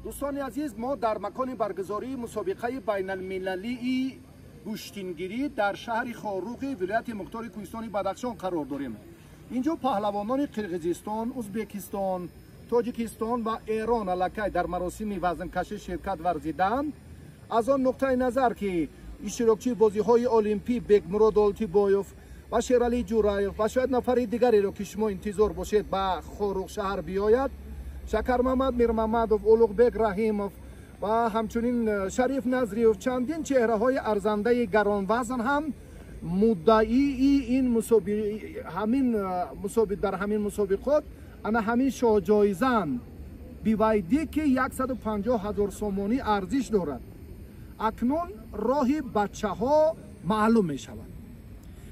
Дӯстони азиз, мо дар макони баргузории мусобиқаи байналмилалии гӯштингирӣ дар шаҳри Хоруғи вилояти мухтори кӯҳистони Бадахшон қарор дорем. Инҷо паҳлавонони Қирғизистон, Узбекистон, Тоҷикистон ва Эрон аллакай дар маросими вазнкашӣ ширкат варзиданд. Аз он нуқтаи назар ки иштирокчии бозиҳои олимпӣ Бекмурод Олтибоев ва Шералӣ Ҷураев ва шояд нафари дигареро ки шумо интизор бошед ба Хоруғ шаҳр биёяд, Шакармамад Мирмамадов, Улуғбек Раҳимов ва ҳамчунин Шариф Назриев, чандин чеҳраҳои арзандаи гаронвазн ҳам муддаии ин дар ҳамин мусобиқот ана ҳамин шоҳҷоизаанд. BYD ки 150 ҳазор сомонӣ арзиш дорад. Акнун роҳи бачаҳо маълум мешавад.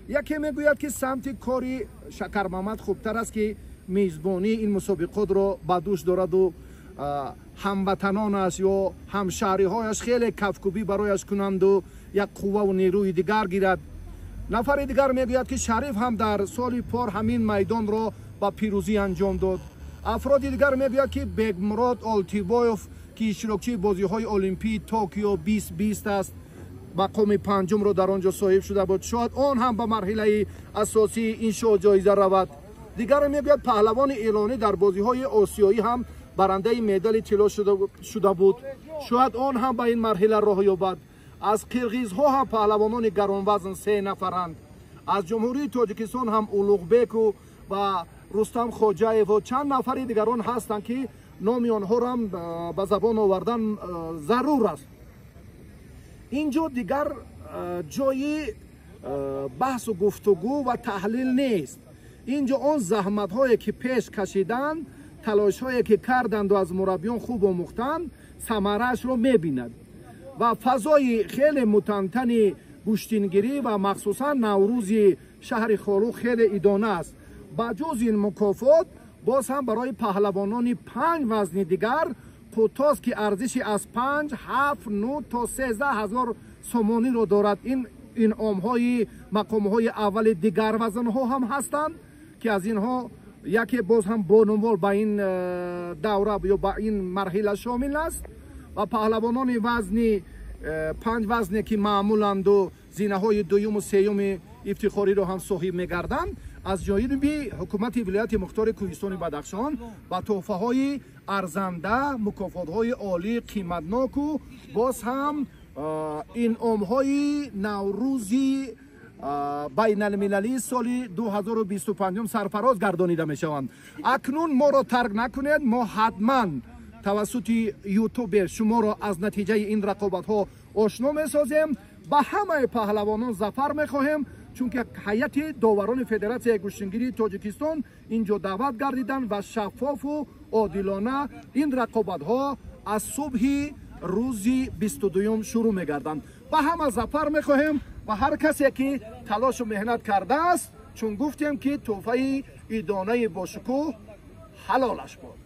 Яке мегӯяд ки самти кори Шакармамад хубтар аст ки мизбонии ин мусобиқотро ба дӯш дораду ҳамватанонаш ё ҳамшаҳриҳояш хеле кафкӯбӣ барояш кунанду як қувваву нерӯи дигар гирад. Нафари дигар мегӯяд ки Шариф ҳам дар соли пор ҳамин майдонро ба пирӯзӣ анҷом дод. Афроди дигар мегӯяд ки Бекмурод Олтибоев ки иштирокчии бозиҳои олимпии Токио 2020 аст, мақоми панҷумро дар он ҷо соҳиб шуда буд, шояд он ҳам ба марҳилаи асосии ин шоҳҷоиза равад. Дигаре мегӯяд паҳлавони эронӣ дар бозиҳои осиёӣ ҳам барандаи медали тилло шуда буд, шояд он ҳам ба ин марҳила роҳ ёбад. Аз қирғизҳо ҳам паҳлавонони гаронвазн 3 нафаранд. Аз ҷумҳурии Тоҷикистон ҳам Улуғбеку ва Рустам Хоҷаеву чанд нафари дигарон ҳастанд ки номи онҳоро ба забон овардан зарур аст. Инҷо дигар ҷои баҳсу гуфтугӯ ва таҳлил нест. Инҷо он заҳматҳое ки пеш кашиданд, талошҳое ки карданду аз мураббиён хуб омӯхтанд, самараашро мебинад. Ва фазои хеле мутантани гӯштингирӣ ва махсусан Наврӯзи шаҳри Хоруғ хеле идона аст. Ба ҷуз ин мукофот боз ҳам барои паҳлавонони 5 вазни дигар қутос ки арзиши аз 5, 7, 9 то 13 ҳазор сомониро дорад. Ин инъомҳои мақомҳои аввали дигар вазнҳо ҳам ҳастанд ки аз инҳо яке боз ҳам бонувол ба ин давра ё ба ин марҳила шомил аст. Ва паҳлавонони вазни 5 вазне ки маъмуланду зинаҳои дуюму сеюми ифтихориро ҳам соҳиб мегарданд, аз ҷониби ҳукумати вилояти мухтори кӯҳистони Бадахшон ба тӯҳфаҳои арзанда, мукофотҳои олӣ, қиматноку боз ҳам инъомҳои Наврӯзи байналмилалии соли 2025 сарфароз гардонида мешаванд. Акнун моро тарк накунед, мо ҳатман тавассути ютубер шуморо аз натиҷаи ин рақобатҳо ошно месозем. Ба ҳамаи паҳлавонон зафар мехоҳем, чунки ҳайати доварони Федератсияи гӯштингирии Тоҷикистон инҷо даъват гардиданд ва шаффофу одилона ин рақобатҳо аз субҳи рӯзи 22 шурӯъ мегарданд. Ба ҳама зафар мехоҳем ва ҳар касе ки талошу меҳнат кардааст, чун гуфтем ки тӯҳфаи идонаи бошукӯҳ ҳалолаш буд.